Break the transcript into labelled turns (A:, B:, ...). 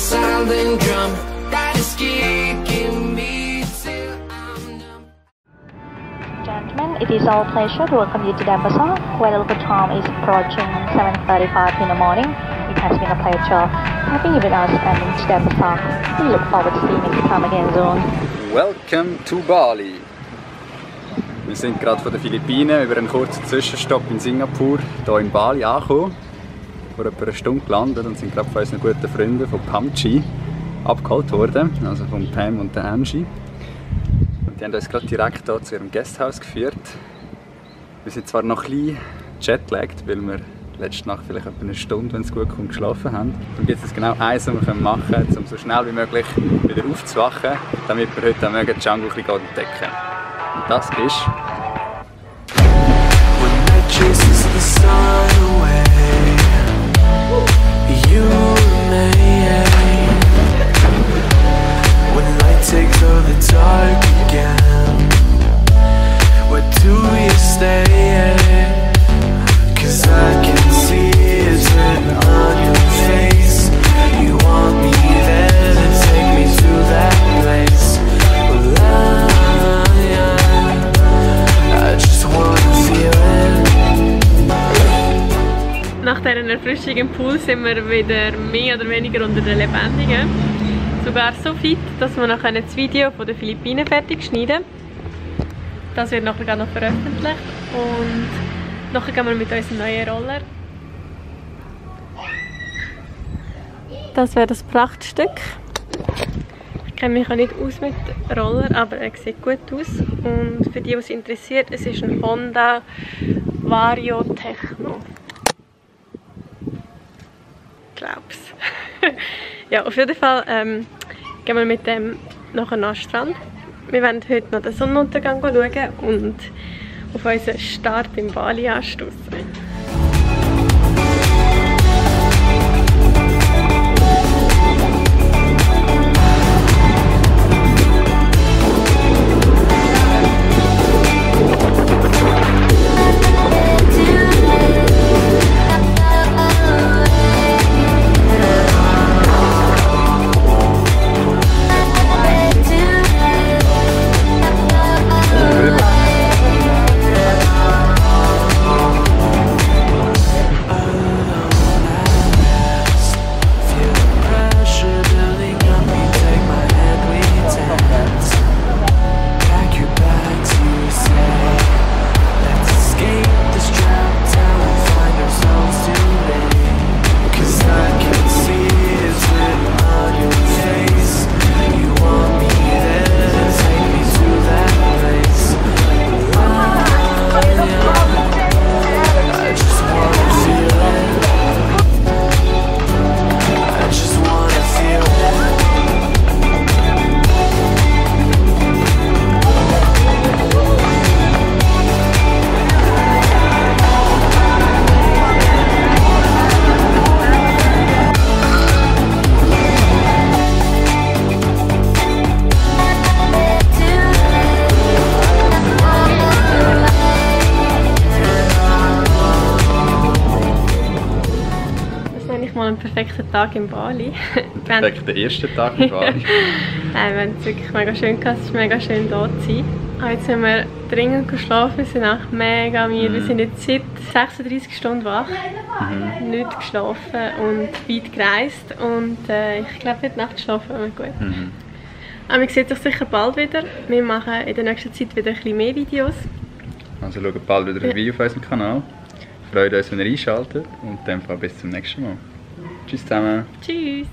A: silent drum. That is kicking me till I'm numb.
B: Gentlemen, it is our pleasure to welcome you to Denpasar, where the local time is approaching 7:35 in the morning. It has been a pleasure having you with us and in Denpasar. We look forward to seeing you to come again soon.
C: Welcome to Bali! Wir sind gerade von den Philippinen über einen kurzen Zwischenstopp in Singapur hier in Bali angekommen. Vor etwa einer Stunde gelandet und sind gerade von unseren guten Freunden von Pamchi abgeholt worden, also von Pam und der Angie. Und die haben uns gerade direkt hier zu ihrem Guesthouse geführt. Wir sind zwar noch ein bisschen jetlagged, weil wir letzte Nacht vielleicht etwa eine Stunde, wenn es gut kommt, geschlafen haben. Und jetzt ist genau eins, was wir machen können, um so schnell wie möglich wieder aufzuwachen, damit wir heute auch den Jungle ein bisschen entdecken. Und das ist...
A: Takes over the dark again. Where do you stay? 'Cause I can see it written on your face. You want me there to take me to that place. Well, I just wanna feel it.
D: Nach dieser Erfrischung im Pool sind wir wieder mehr oder weniger unter den Lebendigen. Sogar so fit, dass wir noch das Video von den Philippinen fertig schneiden können. Das wird nachher noch veröffentlicht und nachher gehen wir mit unserem neuen Roller. Das wäre das Prachtstück. Ich kenne mich auch nicht aus mit Roller, aber er sieht gut aus. Und für die, was interessiert, es ist ein Honda Vario Techno. Ich glaub's. Ja, auf jeden Fall gehen wir mit dem nachher nach den Strand. Wir werden heute noch den Sonnenuntergang schauen und auf unseren Start in Bali anstoßen. Mal einen perfekten Tag in Bali.
C: Perfekter erster Tag in Bali.
D: Nein, wir haben es wirklich mega schön gehabt, es ist mega schön hier zu sein. Aber jetzt haben wir dringend geschlafen, wir sind auch mega müde. Wir sind jetzt seit 36 Stunden wach, nicht geschlafen und weit gereist. Und ich glaube, heute Nacht schlafen wir gut. Aber wir sehen sich sicher bald wieder. Wir machen in der nächsten Zeit wieder ein bisschen mehr Videos.
C: Also schaut bald wieder ein Video auf unserem Kanal. Freut uns, wenn ihr einschaltet und dann bis zum nächsten Mal. Tschüss zusammen.
D: Tschüss.